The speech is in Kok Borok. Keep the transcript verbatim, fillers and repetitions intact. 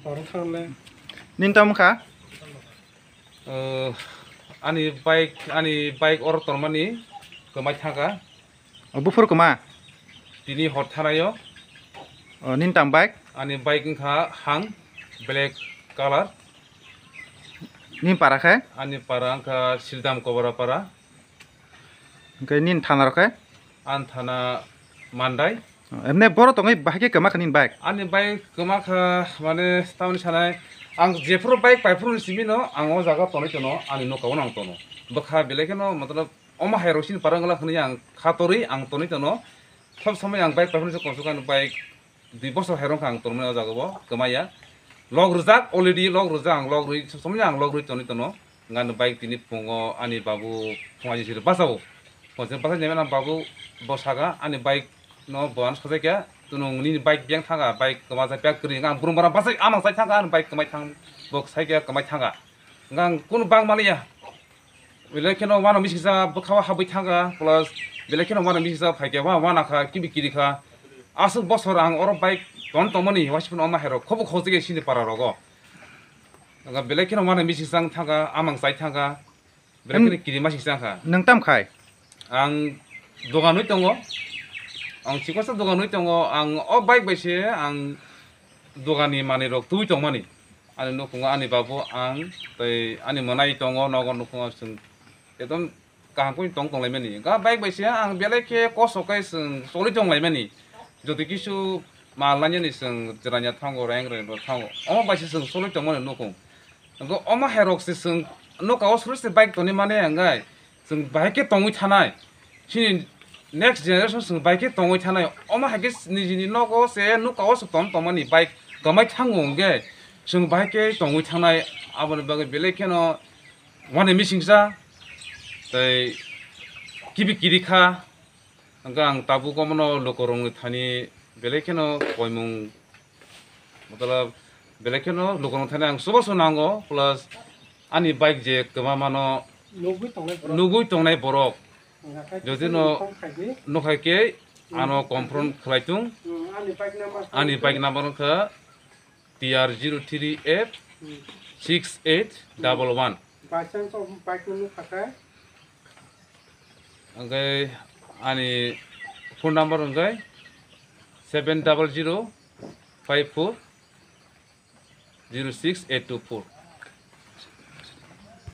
Oro thangna. Nini tamo kha? Uh, ani bike, ani bike oro tongmani kwmai thangkha. O buphuru kwma? Tini hor thanaio. O, nini tamo bike? Ani bike wngkha hang, black color. Nini para khe? Ani para wngkha Sildam Kobra para. Hwnkhe nini thana rok khe? Ani thana Mandai. Emne boro tongwi bahai khe kwma kha nini bike? Ani bike kwma kha, mane, tamni sanai, ang jephuru bike paiphuru ni simi no ang o jaga tonwi tono, ani noka o ang tono. Bwkha belai kheno, matlab, omo hai rok sini para wngla hwnwi ang kha torwi ang tonwi tono. Sob somoi ang bike paiphuru ni komse kom bike dui bosor hai rok ang tonmani o jaga o kwmaya. Log rwjak, already log rwjak, ang log rwi, sob somoi ang log rwi tonwi tono. Ngani bike tini phungo ani babu phunga jisiri bachao. Phunga jisiri bachai nai mano babu bo saka ani bike no bo ano sajai kha. Tunung nini bike biyang thanga, bike kwma jai pyak kwrwi ang burung bara bachai amang chai thanga ani bike kwmai thang bo sai kha kwmai thanga. Ngang kunu bang maliya. Belai kheno wano misingsa bwkha o habwi thangkha, plus belai kheno wano misingsa phaikhe wa wanakha kibi kirikha. Aswk bosor ang oro bike ton tongmani waisiphuno omo hairok khobo khojigwi sini para rogo. Belai kheno wano misingsa thangkha, amang chai thangkha. Belai kheno kiri masingsa wngkha. Nwng tam khai? Ang doganwi tongo. Ang chikmasa doganwi tongo. Ang o bike bai se ang doganni manwirok tubui tongmani. Ani nukhungo ani babu ang tei ani mwnai tongo, nogo nukhungo chwng ekdom kaham khe tong tonglaimani. Ga bike bai se ang belai khe kosto khe chwng choli tonglaimani. Jodi kisu mal nani chwng jwranya thango, reng reng rok thango. Omo bai se chwng choli tongmani nukhung. Hwnkhe omo hai rok se chwng nuka o suri se bike toni mani hwnkhe. Chwng bahai khe tongwi thanai, chini next generation chwng bahai khe tongwi thanai. Omo hai khe nijini nogo se nuka o se ton tongmani bike kwmai thango hwnkhe chwng bahai khe tongwi thanai. Aboni bagwi belai kheno wani misingsa tei kibi kiri kha. Hwnkhe ang tabuk omono lukurokni thani belai kheno koimung, matlab, belai kheno lukurokni thani ang chubachu nango, plus ani bike je kwma mano nugwi tongnai borok. Nugwi tongnai borok. Hwnkhe jodi no tongthai di. Nukhai khe ano confront khlai tung. Hmm, ani bike number ani bike number wngkha T R zero three F six eight double one. By chance of bike no nukha khe? Hwnkhe ani phone number hwnkhe seven double zero five four zero six eight two four.